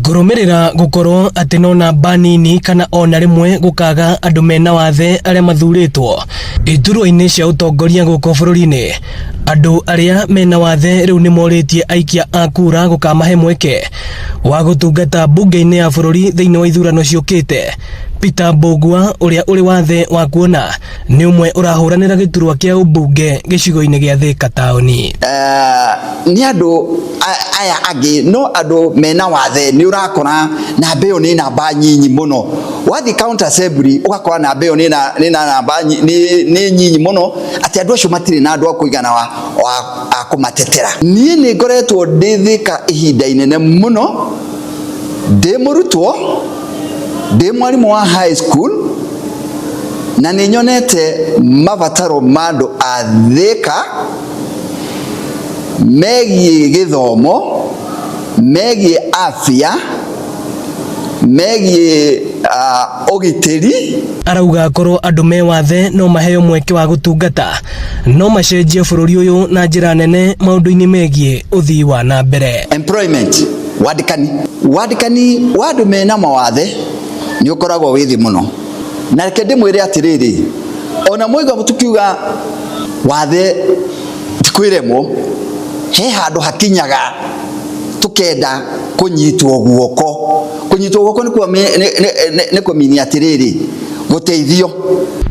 Kũrũmĩrĩra gũkorwo atĩ no namba nini kana ona rĩmwe gũkaga andũ mena wathe arĩa mathurĩtwo iturwa-inĩ cia ũtongoria gũkũ bũrũri-inĩ, andũ arĩa mena wathe rĩu nĩ morĩtie aikia a kura gũkamahe mweke wa gũtungata mbunge-inĩ ya bũrũri thĩinĩ wa ithurano ciũkĩte. Peter Mbũgua ũrĩa ũrĩ wathe wa kuona nĩ ũmwe ũrahũranĩra gĩturwa kĩa ũmbunge gĩcigo-inĩ gĩa Thĩka taũni. Nĩ andũ aya angĩ no andũ mena wathe nĩ ũrakora namba ĩyo nĩ namba nyinyi mũno. Wathiĩ county assembly ũgakora namba ĩyo nĩ namba nĩ nyinyi mũno, atĩ andũ acio matirĩ na andũ a kũigana wa a kũmatetera. Niĩ nĩ ngoretwo ndĩ Thĩka ihinda inene mũno, ndĩ mũrutwo, ndĩ mwarimũ wa high school, na nĩ nyonete mabataro ma andũ a Thĩka megiĩ gĩthomo, megiĩ afya, megiĩ ũgitĩri. Arauga korwo andũ me wathe no maheo mweke wa gũtungata no macenjie bũrũri ũyũ na njĩra nene maũndũ-inĩ megiĩ ũthii wa na mbere. Employment, wandĩkani wa andũ mena mawathe nĩ ũkoragwo wĩ thĩ mũno, na reke ndĩmwĩre atĩrĩrĩ, ona mwaigua tũkiuga wathe ti kwĩremwo, he handũ hakinyaga tũkenda kũnyitwo guoko. Kũnyitwo guoko nĩ kũminia atĩrĩrĩ, gũteithio.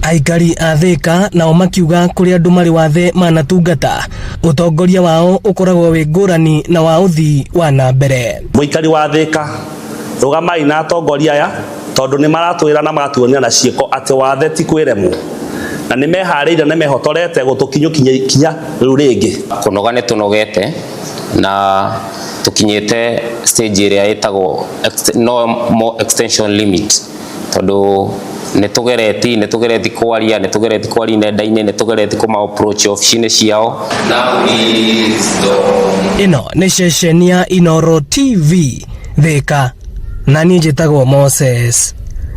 Aikari a Thĩka nao makiuga kũrĩ andũ marĩ wathe manatungata, ũtongoria wao ũkoragwo wĩ ngũrani na wa ũthii wa na mbere. Mũikari wa Thĩka, rũgamai na atongoria aya tondũ nĩ maratwĩra na magatuonia na ciĩko atĩ wathe ti kwĩremwo, na nĩ meharĩirie na mehotorete gũtũkinyũkinya kinya rĩu rĩngĩ. Kũnoga nĩ tũnogete na tũkinyĩte stage ĩrĩa ĩtagwo no more extension limit, tondũ nĩ tũgereti kwaria, nĩ tũgereti kwaria nenda-inĩ, nĩ tũgereti kũma approach ofici-inĩ ciao. Ĩno nĩ ceceni ya Inoro TV Thĩka, na niĩ njĩtagwo Moses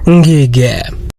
Ngige.